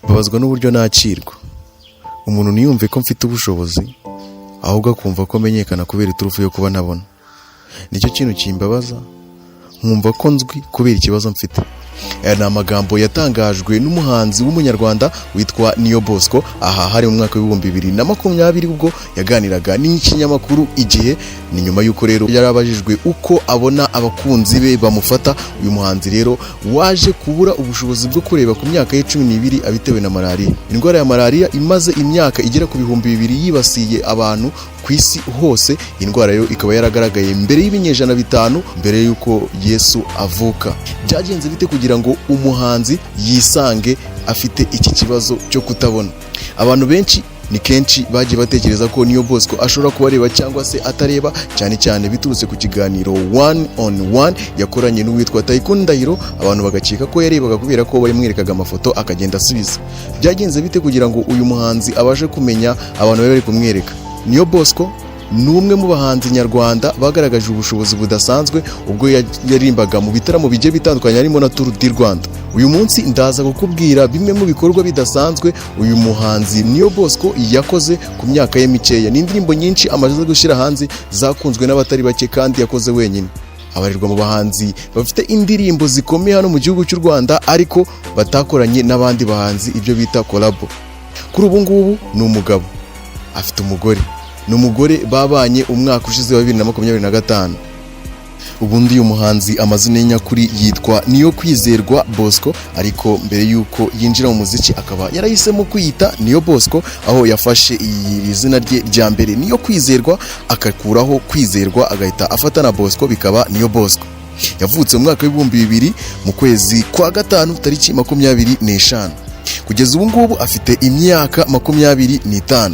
Mbabazwa n'uburyo nakirwa, umuntu ntiyumve ko mfite ubushobozi, ahubwo akumva ko menyekana kubera iturufu yo kuba ntabona. Nicyo kintu kimbabaza, nkumva ko nzwi kubera ikibazo mfite. Aya ni amagambo yatangajwe n'umuhanzi w'Umunyarwanda witwa Niyo Bosco. Aha hari mu mwaka wa 2020, ubwo yaganiraga n'ikinyamakuru Igihe. Ni nyuma y'uko rero yari abajijwe uko abona abakunzi be bamufata. Uyu muhanzi rero waje kubura ubushobozi bwo kureba ku myaka ye 12 abitewe na malariya. Indwara ya malariya imaze imyaka igera ku 2000 yibasiye abantu ku isi hose. Iyi ndwara yo ikaba yaragaragaye mbere y'ibinyejana 5 mbere y'uko Yesu avuka. Byagenze bite kugira ngo umuhanzi yisange afite iki kibazo cyo kutabona? Abantu benshi ni kenshi bagiye batekereza ko Niyo Bosco ashobora kuba areba cyangwa se atareba, cyane cyane biturutse ku kiganiro One on One yakoranye n'uwitwa Taikun Ndahiro, abantu bagakeka ko yarebaga kubera ko bamwerekaga amafoto akagenda asubiza. Byagenze bite kugira ngo uyu muhanzi abashe kumenya abantu bari bari kumwereka? Niyo Bosco ni umwe mu bahanzi nyarwanda bagaragaje ubushobozi budasanzwe ubwo yaririmbaga mu bitaramo bigiye bitandukanye, harimo na Tour du Rwanda. Uyu munsi ndaza kukubwira bimwe mu bikorwa bidasanzwe uyu muhanzi Niyo Bosco yakoze ku myaka ye mikeya. Ni indirimbo nyinshi amaze gushyira hanze zakunzwe n'abatari bake kandi yakoze wenyine. Abarirwa mu bahanzi bafite indirimbo zikomeye hano mu gihugu cy'u Rwanda, ariko batakoranye n'abandi bahanzi, ibyo bita collabo. Kuri ubu ngubu ni umugabo, afite umugore, ni umugore babanye umwaka ushize wa 2025. Ubundi uyu muhanzi amazina ye nyakuri yitwa Niyo Kwizerwa Bosco, ariko mbere y'uko yinjira mu muziki akaba yarahisemo kwiyita Niyo Bosco, aho yafashe iri zina rye rya mbere Niyo Kwizerwa, akakuraho Kwizerwa, agahita afata na Bosco, bikaba Niyo Bosco. Yavutse mu mwaka wa 2000 mu kwezi kwa gatanu, tariki 25. Kugeza ubu ngubu afite imyaka 25.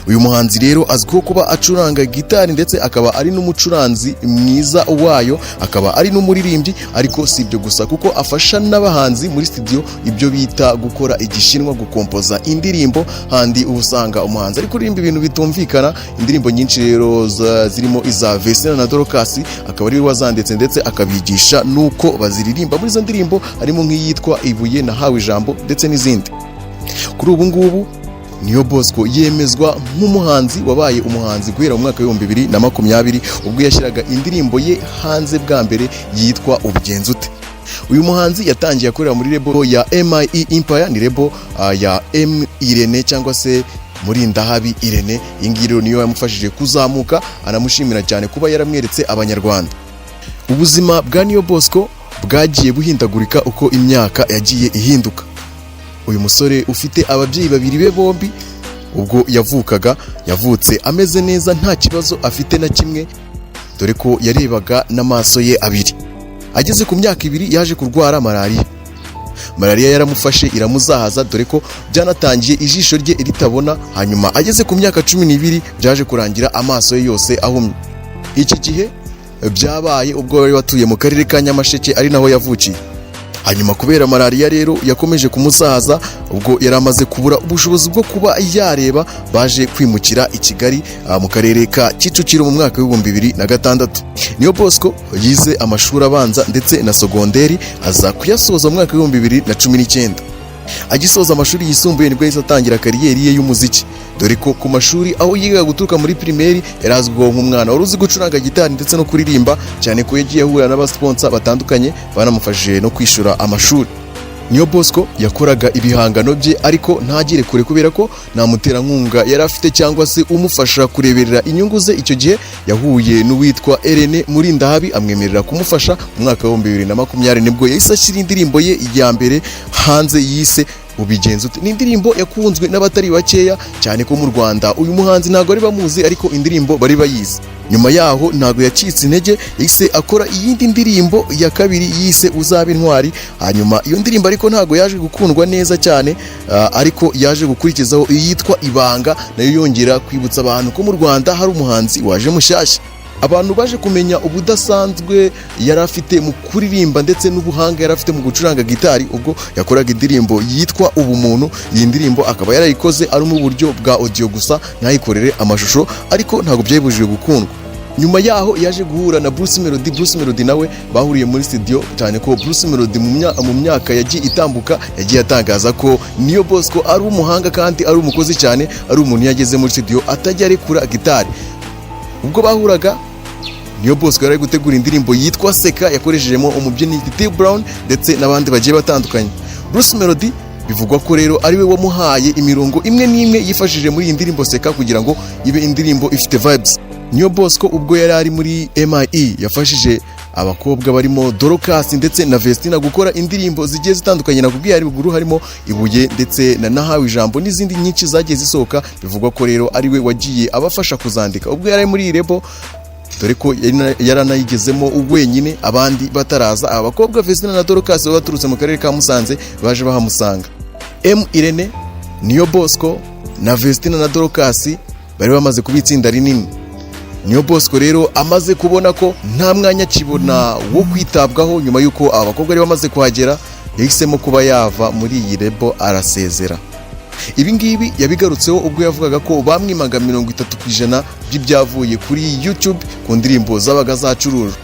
Uyu muhanzi rero azwiho kuba acuranga gitari, ndetse akaba ari n'umucuranzi mwiza wayo, akaba ari n'umuririmbyi. Ariko si ibyo gusa, kuko afasha n'abahanzi muri studio, ibyo bita gukora igishinwa, gukompoza indirimbo. Handi uba usanga umuhanzi ari kuririmba ibintu bitumvikana. Indirimbo nyinshi rero zirimo iza Vestine na Dorcas akaba ari we wazanditse, ndetse akabigisha n'uko baziririmba. Muri izo ndirimbo harimo nk'iyitwa "Ibuye Nahawe Ijambo" ndetse n'izindi. Kuri ubu ngubu Niyo Bosco yemezwa nk'umuhanzi wabaye umuhanzi guhera mu mwaka wa 2020, ubwo yashyiraga indirimbo ye hanze bwa mbere yitwa "Ubigenza Ute". Uyu muhanzi yatangiye akorera muri label ya MIE Empire, ni label ya M Irene cyangwa se Murindahabi Irene. Iyi ngiyi rero niyo yamufashije kuzamuka, anamushimira cyane kuba yaramweretse Abanyarwanda. Ubuzima bwa Niyo Bosco bwagiye buhindagurika uko imyaka yagiye ihinduka. Uyu musore ufite ababyeyi babiri be bombi, ubwo yavukaga yavutse ameze neza, nta kibazo afite na kimwe, dore ko yarebaga n'amaso ye abiri. Ageze ku myaka 2 yaje kurwara malariya. Malariya yaramufashe iramuzahaza, dore ko byanatangiye ijisho rye ritabona. Hanyuma ageze ku myaka 12 byaje kurangira amaso ye yose ahumye. Iki gihe byabaye ubwo bari batuye mu karere ka Nyamasheke, ari naho yavukiye. Hanyuma kubera malariya rero yakomeje kumusaza, ubwo yari amaze kubura ubushobozi bwo kuba yareba, baje kwimukira i Kigali, mu karere ka Kicukiro, mu mwaka wa 2006. Niyo Bosco yize amashuri abanza ndetse na sogonderi, aza kuyasoza mu mwaka wa 2019. Agisoza amashuri yisumbuye nibwo yahise atangira kariyeri ye y'umuziki, dore ko ku mashuri aho yigaga guturuka muri primaire yari azwiho nk'umwana wari uzi gucuranga gitari ndetse no kuririmba, cyane ko yagiye ahura n'abasponsor batandukanye banamufashije no kwishyura amashuri. Niyo Bosco yakoraga ibihangano bye, ariko ntagere kure kubera ko nta muterankunga yari afite cyangwa se umufasha kureberera inyungu ze. Icyo gihe yahuye n'uwitwa Irene Murindahabi, amwemerera kumufasha. Mu mwaka wa 2020 nibwo yahise ashyira indirimbo ye ya mbere hanze yise "Ubigenza Ute". Ni indirimbo yakunzwe n'abatari bakeya, cyane ko mu Rwanda uyu muhanzi ntabwo bari bamuzi, ariko indirimbo bari bayizi. Nyuma yaho ntabwo yacitse intege, yahise akora iyindi ndirimbo ya kabiri yise "Uzaba Intwari". Hanyuma iyo ndirimbo ariko ntabwo yaje gukundwa neza cyane, ariko yaje gukurikizaho iyitwa "Ibanga", nayo yongera kwibutsa abantu ko mu Rwanda hari umuhanzi waje mushyashya. Abantu baje kumenya ubudasanzwe yari afite mu kuririmba ndetse n'ubuhanga yari afite mu gucuranga gitari ubwo yakoraga indirimbo yitwa "Ubumuntu". Iyi ndirimbo akaba yarayikoze ari mu buryo bwa audio gusa, ntayikorere amashusho, ariko ntabwo byayibujije gukundwa. Nyuma yaho yaje guhura na Bruce Melody. Bruce Melody nawe bahuriye muri studio, cyane ko Bruce Melody mu myaka yagiye itambuka yagiye atangaza ko Niyo Bosco ari umuhanga kandi ari umukozi cyane, ari umuntu yageze muri studio atajya arekura gitari. Ubwo bahuraga, Niyo Bosco yari ari gutegura indirimbo yitwa Seka yakoreshejemo umubyinnyi Titi Brown ndetse n'abandi bagiye batandukanye. Bruce Melody bivugwa ko rero ari we wamuhaye imirongo imwe n'imwe yifashishije muri iyi ndirimbo Seka kugira ngo ibe indirimbo ifite vibes. Niyo Bosco ubwo yari ari muri MIE yafashije abakobwa barimo Dorcas ndetse na Vestina gukora indirimbo zigiye zitandukanye nakubwiye haruguru, harimo Ibuye ndetse na Nahawe Ijambo n'izindi nyinshi zagiye zisohoka. Bivugwa ko rero ari we wagiye abafasha kuzandika ubwo yari ari muri iyi label, dore ko yaranayigezemo wenyine abandi bataraza. Aba bakobwa Vestina na Dorcas baba baturutse mu karere ka Musanze, baje bahamusanga. M Irene, Niyo Bosco na Vestina na Dorcas bari bamaze kuba itsinda rinini. Niyo Bosco rero amaze kubona ko nta mwanya akibona wo kwitabwaho nyuma y'uko aba bakobwa bari bamaze kuhagera, yahisemo kuba yava muri iyi label, arasezera. Ibi ngibi yabigarutseho ubwo yavugaga ko bamwimaga 30% by'ibyavuye kuri YouTube ku ndirimbo zabaga zacurujwe.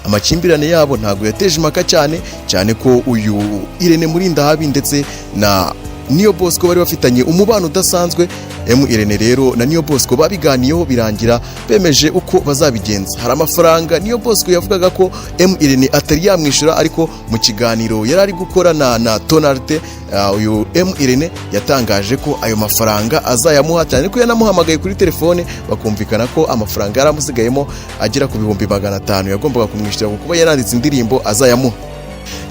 Amakimbirane yabo ntabwo yateje impaka cyane cyane ko uyu Irene Murindahabi ndetse na Niyo Bosco bari bafitanye umubano udasanzwe. M Irene rero na Niyo Bosco babiganiyeho, birangira bemeje uko bazabigenza. Hari amafaranga Niyo Bosco yavugaga ko M Irene atari yamwishyura, ariko mu kiganiro yari ari gukorana na Tonalite, uyu M Irene yatangaje ko ayo mafaranga azayamuha, cyane ko yanamuhamagaye kuri telefone bakumvikana ko amafaranga yari amusigayemo agera ku 500,000 yagombaga kumwishyura kuba yaranditse indirimbo azayamuha.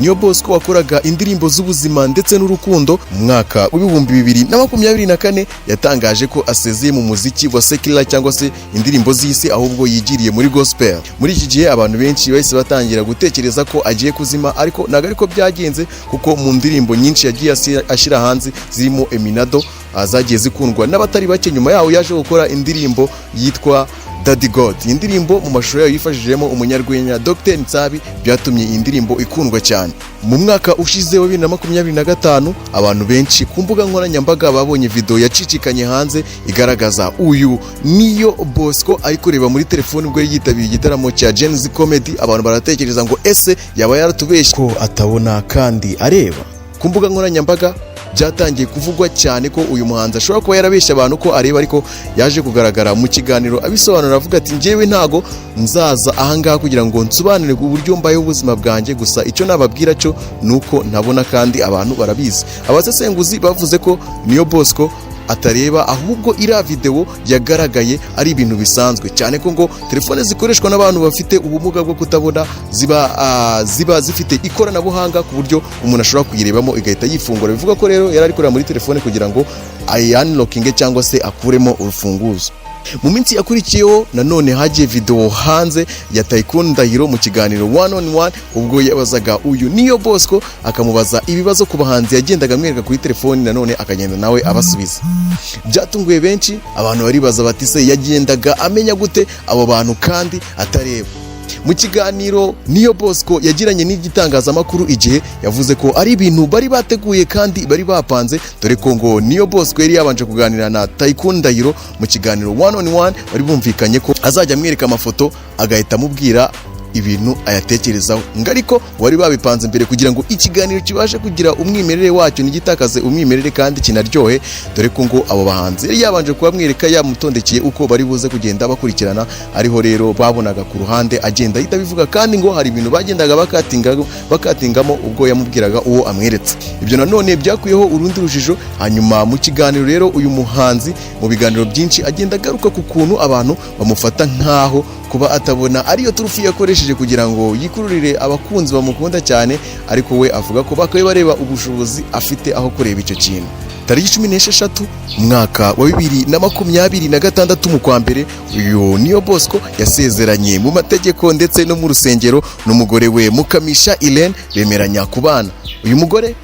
Niyo Bosco wakoraga indirimbo z'ubuzima ndetse n'urukundo, mu mwaka w'2024 yatangaje ko asezeye mu muziki wa secular cyangwa se indirimbo z'isi, ahubwo yigiriye muri gospel. Muri iki gihe abantu benshi bahise batangira gutekereza ko agiye kuzima, ariko ntabwo ariko byagenze, kuko mu ndirimbo nyinshi yagiye ashyira hanze zirimo Eminado, zagiye zikundwa n'abatari bake. Nyuma yaho yaje gukora indirimbo yitwa Daddy God. Iyi ndirimbo mu mashusho yayo yifashishijemo umunyarwenya Dr Nsabi, byatumye iyi ndirimbo ikundwa cyane. Mu mwaka ushize wa 2025, abantu benshi ku mbuga nkoranyambaga babonye video yacicikanye hanze igaragaza uyu Niyo Bosco ari kureba muri telefone ubwo yari yitabiriye igitaramo cya Gen Z Comedy. Abantu baratekereza ngo ese yaba yaratubeshye ko atabona kandi areba? Ku mbuga nkoranyambaga byatangiye kuvugwa cyane ko uyu muhanzi ashobora kuba yarabeshye abantu ko areba, ariko yaje kugaragara mu kiganiro abisobanura, avuga ati: "Njyewe ntago nzaza ahangaha kugira ngo nsobanure uburyo mbayeho ubuzima bwanjye, gusa icyo nababwira cyo ni uko ntabona kandi abantu barabizi." Abasesenguzi bavuze ko Niyo Bosco atareba, ahubwo iriya videwo yagaragaye ari ibintu bisanzwe, cyane ko ngo telefone zikoreshwa n'abantu bafite ubumuga bwo kutabona ziba zifite ikoranabuhanga ku buryo umuntu ashobora kuyirebamo igahita yifungura. Bivuga ko rero yari ari kureba muri telefone kugira ngo ayi-unlockinge cyangwa se akuremo urufunguzo. Mu minsi yakurikiyeho nanone hagiye video hanze ya Tycoon Ndahiro mu kiganiro One on One, ubwo yabazaga uyu Niyo Bosco, akamubaza ibibazo ku bahanzi yagendaga amwereka kuri telefoni, nanone akagenda nawe abasubiza. Byatunguye benshi, abantu baribaza bati: "Se yagendaga amenya gute abo bantu kandi atareba?" Mu kiganiro Niyo Bosco yagiranye n'igitangazamakuru Igihe, yavuze ko ari ibintu bari bateguye kandi bari bapanze, dore ko ngo Niyo Bosco yari yabanje kuganira na Tycoon Ndahiro mu kiganiro One on One, bari bumvikanye ko azajya amwereka amafoto agahita amubwira ibintu ayatekerezaho, ngo ariko wari babipanze mbere kugira ngo ikiganiro kibashe kugira umwimerere wacyo, ntigitakaze umwimerere kandi kinaryohe, dore ko ngo abo bahanzi yari yabanje kubamwereka yamutondekeye uko bari buze kugenda bakurikirana, ariho rero babonaga ku ruhande agenda ahita abivuga, kandi ngo hari ibintu bagendaga bakatingamo ubwo yamubwiraga uwo amweretse. Ibyo nanone byakuyeho urundi rujijo. Hanyuma mu kiganiro rero, uyu muhanzi mu biganiro byinshi agenda agaruka ku kuntu abantu bamufata nk'aho kuba atabona ariyo turufu yakoresheje kugira ngo yikururire abakunzi bamukunda cyane, ariko we avuga ko bakwiye bareba ubushobozi afite aho kureba icyo kintu. Tariki 16 umwaka wa 2026 mu kwa mbere, uyu Niyo Bosco yasezeranye mu mategeko ndetse no mu rusengero n'umugore we Mukamisha Irene, bemeranya kubana. Uyu mugore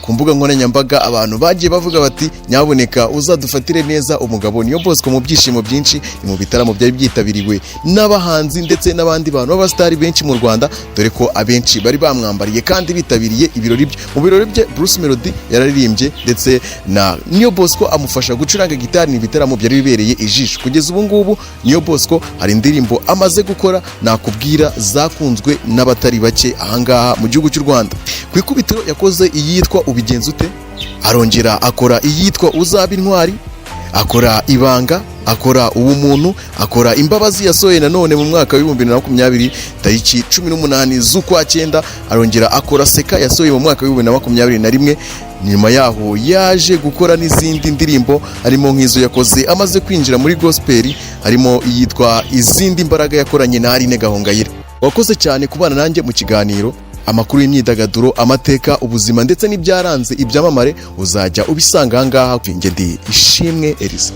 Ku mbuga nkoranyambaga abantu bagiye bavuga bati: "Nyaboneka uzadufatire neza umugabo Niyo Bosco." Mu byishimo byinshi, ni mu bitaramo byari byitabiriwe n'abahanzi ndetse n'abandi bantu b'abasitari benshi mu Rwanda, dore ko abenshi bari bamwambariye kandi bitabiriye ibirori bye. Mu birori bye, Bruce Melody yararirimbye ndetse na Niyo Bosco amufasha gucuranga gitari. Ni ibitaramo byari bibereye ijisho. Kugeza ubu ngubu, Niyo Bosco hari indirimbo amaze gukora, nakubwira, zakunzwe n'abatari bake ahangaha mu gihugu cy'u Rwanda. Ku ikubitiro yakoze iyitwa "Ubigenza Ute", arongera akora iyitwa "Uzaba Intwari", akora "Ibanga", akora "Ubumuntu", akora "Imbabazi" yasohoye nanone mu mwaka wa 2020 tariki 18 z'ukwa cyenda, arongera akora "Seka" yasohoye mu mwaka wa 2021. Nyuma yaho yaje gukora n'izindi ndirimbo, harimo nk'izo yakoze amaze kwinjira muri gospel, harimo iyitwa "Izindi Mbaraga" yakoranye na Aline Gahongayire. Wakoze cyane kubana nanjye mu kiganiro. Amakuru y'imyidagaduro, amateka, ubuzima ndetse n'ibyaranze ibyamamare uzajya ubisanga ahangaha. Njye ndi Ishimwe Elisa.